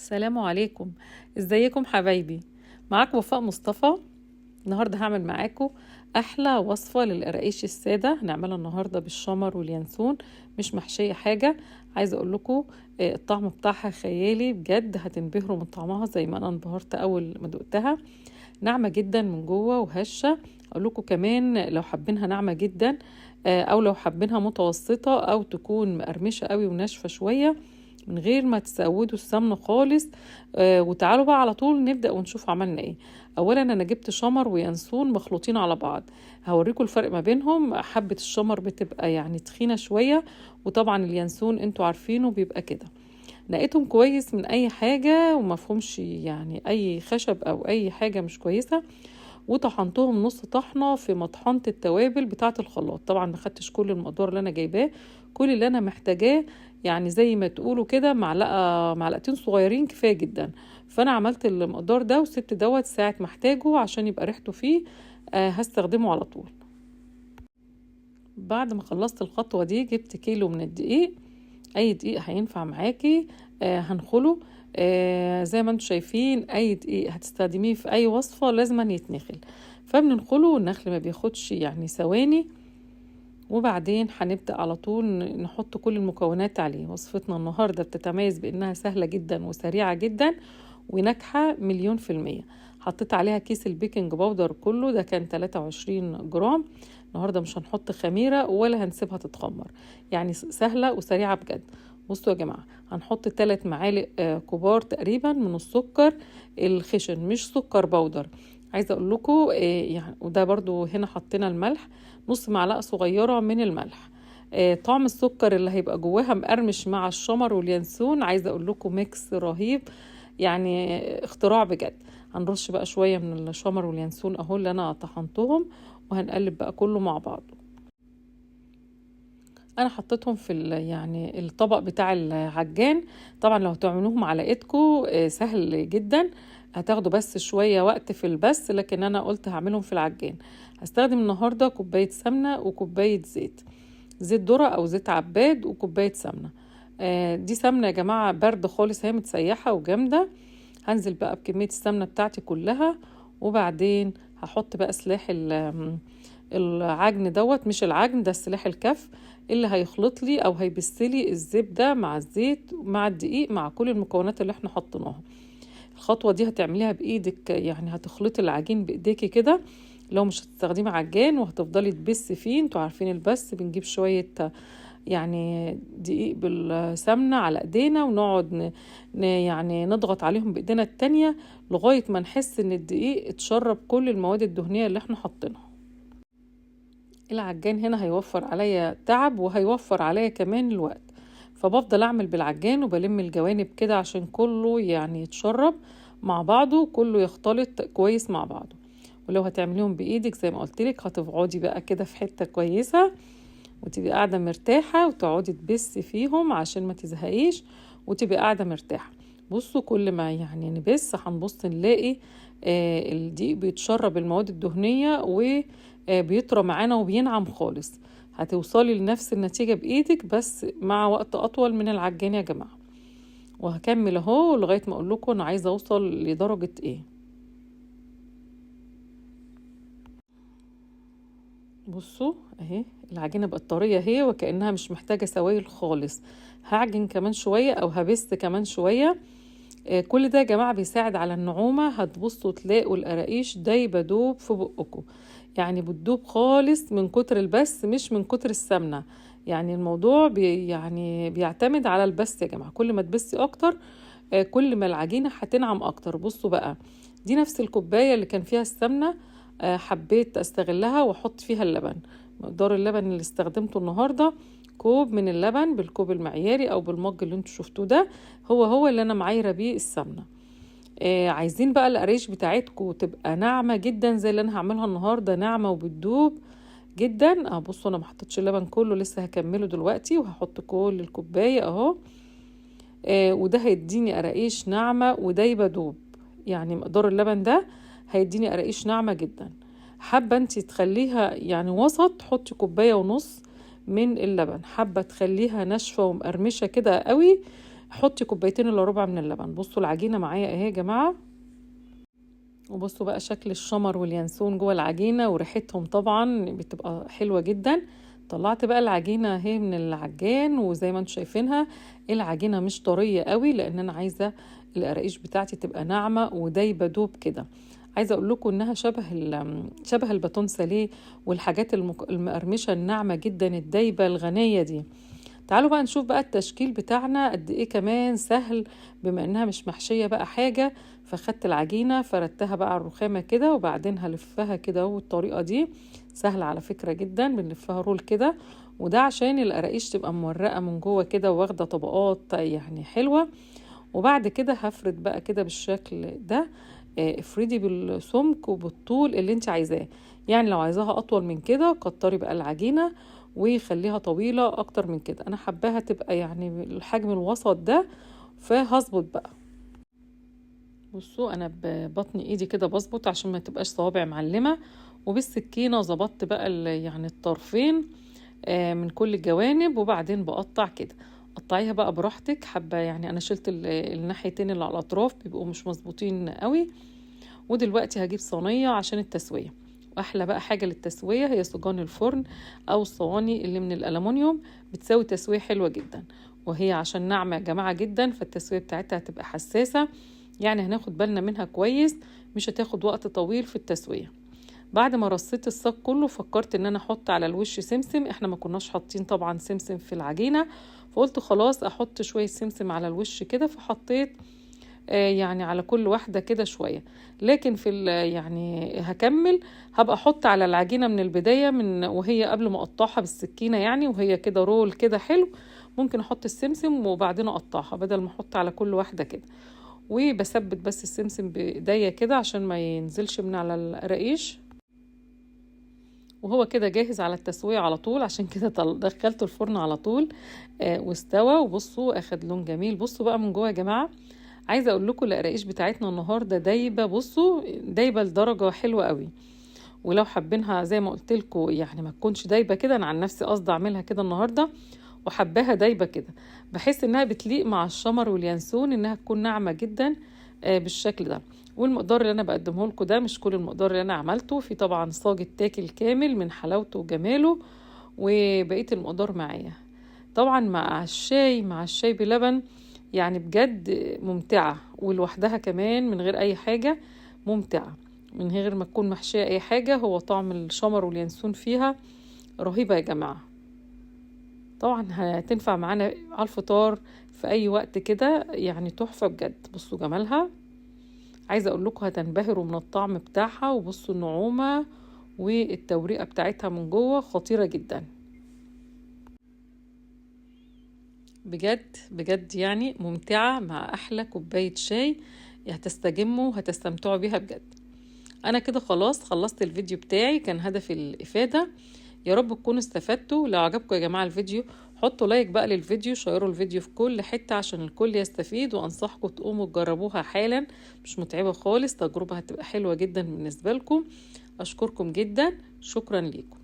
السلام عليكم، ازيكم حبايبي؟ معاكم وفاء مصطفى. النهارده هعمل معاكم احلى وصفه للقراقيش السادة، هنعملها النهارده بالشمر واليانسون، مش محشيه حاجة. عايزه اقول لكم الطعم بتاعها خيالي بجد، هتنبهروا من طعمها زي ما انا انبهرت اول ما دقتها. ناعمة جدا من جوه وهشه. اقول لكم كمان لو حابينها ناعمة جدا او لو حابينها متوسطه او تكون مقرمشه قوي وناشفه شوية من غير ما تسودوا السمنة خالص. وتعالوا بقى على طول نبدا ونشوف عملنا ايه. اولا انا جبت شمر وينسون مخلوطين على بعض، هوريكم الفرق ما بينهم. حبه الشمر بتبقى يعني تخينة شوية، وطبعا اليانسون انتوا عارفينه بيبقى كده. نقيتهم كويس من اي حاجة وما فيهمش يعني اي خشب او اي حاجة مش كويسة، وطحنتهم نص طحنه في مطحنه التوابل بتاعه الخلاط. طبعا ما خدتش كل المقدار اللي انا جايباه، كل اللي انا محتاجاه يعني زي ما تقولوا كده معلقه معلقتين صغيرين كفاية جدا. فانا عملت المقدار ده وسبت دوت ساعة ما احتاجه عشان يبقى ريحته فيه، هستخدمه على طول. بعد ما خلصت الخطوة دي جبت كيلو من الدقيق، اي دقيق هينفع معاكي، هنخله. زي ما انتم شايفين اي دقيق هتستخدميه في اي وصفه لازم يتنخل، فبننخله. النخل ما بياخدش يعني ثواني. وبعدين هنبدأ على طول نحط كل المكونات عليه. وصفتنا النهاردة بتتميز بأنها سهلة جدا وسريعة جدا وناجحة 1,000,000%. حطيت عليها كيس ال baking powder كله، ده كان 23 جرام. النهاردة مش هنحط خميرة ولا هنسيبها تتخمر، يعني سهلة وسريعة بجد. بصوا يا جماعة، هنحط 3 معالق كبار تقريبا من السكر الخشن، مش سكر powder. عايزة اقول لكم يعني، وده برضو هنا حطينا الملح، نص معلقة صغيرة من الملح. طعم السكر اللي هيبقى جواها مقرمش مع الشمر واليانسون، عايزة اقول لكم mix رهيب، يعني اختراع بجد. هنرش بقى شوية من الشمر واليانسون اهو اللي انا طحنتهم، وهنقلب بقى كله مع بعضه. انا حطيتهم في يعني الطبق بتاع العجان. طبعا لو تعملوهم على ايدكم سهل جدا، هتاخدوا بس شوية وقت في البس، لكن انا قلت هعملهم في العجان. هستخدم النهاردة كوباية سمنة وكوباية زيت، زيت ذرة او زيت عباد، وكوباية سمنة. دي سمنة يا جماعة برد خالص، هي متسيحة وجامدة. هنزل بقى بكمية السمنة بتاعتي كلها، وبعدين هحط بقى سلاح العجن دوت، مش العجن ده، سلاح الكف اللي هيخلط لي او هيبسلي الزبدة مع الزيت مع الدقيق مع كل المكونات اللي احنا حطيناها. الخطوة دي هتعمليها بإيدك، يعني هتخلطي العجين بإيديكي كده لو مش هتستخدمي عجان، وهتفضلي تبسي فيه. انتوا عارفين البس، بنجيب شوية يعني دقيق بالسمنة على ايدينا ونقعد يعني نضغط عليهم بإيدينا التانية لغاية ما نحس ان الدقيق اتشرب كل المواد الدهنية اللي احنا حاطينها. العجان هنا هيوفر عليا تعب وهيوفر عليا كمان الوقت، فبفضل اعمل بالعجان وبلم الجوانب كده عشان كله يعني يتشرب مع بعضه، كله يختلط كويس مع بعضه. ولو هتعمليهم بايدك زي ما قلت لك هتقعدي بقى كده في حتة كويسة وتبقي قاعدة مرتاحة، وتقعدي تبسي فيهم عشان ما تزهقيش وتبقي قاعدة مرتاحة. بصوا كل ما يعني نبس هنبص نلاقي الدقيق بيتشرب المواد الدهنية وبيطرى معانا وبينعم خالص. هتوصلي لنفس النتيجة بإيدك بس مع وقت أطول من العجان يا جماعة. وهكمل اهو لغاية ما اقول لكم انا عايزة اوصل لدرجة ايه. بصوا اهي العجينة بقت طرية اهي، وكأنها مش محتاجة سوائل خالص. هعجن كمان شوية او هبست كمان شوية. كل ده يا جماعة بيساعد على النعومة. هتبصوا تلاقوا القراقيش دايبة دوب في بقكم، يعني بتدوب خالص من كتر البس مش من كتر السمنة. يعني الموضوع يعني بيعتمد على البس يا جماعة، كل ما تبسي أكتر، كل ما العجينة هتنعم أكتر. بصوا بقى دي نفس الكوباية اللي كان فيها السمنة، حبيت أستغلها وأحط فيها اللبن. مقدار اللبن اللي استخدمته النهاردة كوب من اللبن بالكوب المعياري أو بالمج اللي انتوا شفتوه ده، هو اللي أنا معايرة بيه السمنة. عايزين بقى القريش بتاعتكم تبقى ناعمة جدا زي اللي أنا هعملها النهاردة، ناعمة وبتدوب جدا. بصوا أنا ما حطيتش اللبن كله، لسه هكمله دلوقتي وهحط كل الكوباية أهو. وده هيديني قراقيش ناعمة ودايبة دوب، يعني مقدار اللبن ده هيديني قراقيش ناعمة جدا. حابة انتي تخليها يعني وسط، حطي كوباية ونص من اللبن. حابة تخليها ناشفة ومقرمشة كده قوي، حطي 2 إلا ربع من اللبن. بصوا العجينة معايا اهي يا جماعة، وبصوا بقى شكل الشمر واليانسون جوه العجينة وريحتهم طبعا بتبقى حلوة جدا. طلعت بقى العجينة اهي من العجان، وزي ما انتم شايفينها العجينة مش طرية قوي، لان انا عايزه القراقيش بتاعتي تبقى ناعمة ودايبه دوب كده. عايزه اقول لكم انها شبه الباتون ساليه والحاجات المقرمشه الناعمة جدا الدايبه الغنية دي. تعالوا بقى نشوف بقى التشكيل بتاعنا قد ايه كمان سهل، بما انها مش محشيه بقى حاجة. فخدت العجينة فردتها بقى على الرخامه كده، وبعدين هلفها كده، والطريقة دي سهلة على فكرة جدا، بنلفها رول كده، وده عشان القراقيش تبقى مورقه من جوه كده واخده طبقات يعني حلوة. وبعد كده هفرد بقى كده بالشكل ده. افردي بالسمك وبالطول اللي انت عايزاه، يعني لو عايزاها اطول من كده كتري بقى العجينة وخليها طويلة اكتر من كده. انا حباها تبقى يعني الحجم الوسط ده، فهظبط بقى. بصوا انا ببطن ايدي كده بظبط عشان ما تبقاش صوابع معلمه، وبالسكينه ظبطت بقى يعني الطرفين من كل الجوانب، وبعدين بقطع كده. قطعيها بقى براحتك حبه، يعني انا شلت الناحيتين اللي على الاطراف بيبقوا مش مظبوطين قوي. ودلوقتي هجيب صينية عشان التسوية، واحلى بقى حاجة للتسويه هي صوجان الفرن او الصواني اللي من الالومنيوم، بتساوي تسويه حلوة جدا، وهي عشان ناعمة يا جماعة جدا فالتسويه بتاعتها هتبقى حساسة، يعني هناخد بالنا منها كويس، مش هتاخد وقت طويل في التسوية. بعد ما رصيت الصاج كله فكرت ان انا احط على الوش سمسم، احنا ما كناش حاطين طبعا سمسم في العجينة، فقلت خلاص احط شوية سمسم على الوش كده، فحطيت يعني على كل واحدة كده شوية. لكن في يعني هكمل هبقى احط على العجينة من البداية، من وهي قبل ما اقطعها بالسكينة يعني، وهي كده رول كده حلو، ممكن احط السمسم وبعدين اقطعها بدل ما احط على كل واحدة كده. وبثبت بس السمسم بايديا كده عشان ما ينزلش من على القراقيش، وهو كده جاهز على التسوية على طول. عشان كده دخلته الفرن على طول واستوى. وبصوا اخد لون جميل. بصوا بقى من جوه يا جماعة، عايزه اقول لكم القراقيش بتاعتنا النهارده دايبه، بصوا دايبه لدرجة حلوة قوي. ولو حابينها زي ما قلت لكم يعني ما تكونش دايبه كده، انا عن نفسي قصدي اعملها كده النهارده وحباها دايبه كده، بحس انها بتليق مع الشمر واليانسون انها تكون ناعمة جدا بالشكل ده. والمقدار اللي انا بقدمه لكم ده مش كل المقدار اللي انا عملته، في طبعا صاج التاكل كامل من حلاوته وجماله، وبقية المقدار معايا طبعا مع الشاي، مع الشاي بلبن، يعني بجد ممتعة، ولوحدها كمان من غير اي حاجة ممتعة، من غير ما تكون محشيه اي حاجة. هو طعم الشمر واليانسون فيها رهيبة يا جماعة. طبعا هتنفع معانا على الفطار في اي وقت كده، يعني تحفة بجد. بصوا جمالها، عايزه اقول لكم هتنبهروا من الطعم بتاعها. وبصوا النعومه والتوريقه بتاعتها من جوه خطيرة جدا بجد بجد، يعني ممتعة مع احلى كوباية شاي، هتستجموا وهتستمتعوا بيها بجد. انا كده خلاص خلصت الفيديو بتاعي، كان هدفي الافادة، يا رب تكونوا استفدتوا. لو عجبكم يا جماعة الفيديو حطوا like بقى للفيديو، شيروا الفيديو في كل حتة عشان الكل يستفيد، وانصحكم تقوموا تجربوها حالا، مش متعبة خالص، تجربه هتبقى حلوة جدا بالنسبة لكم. اشكركم جدا، شكرا لكم.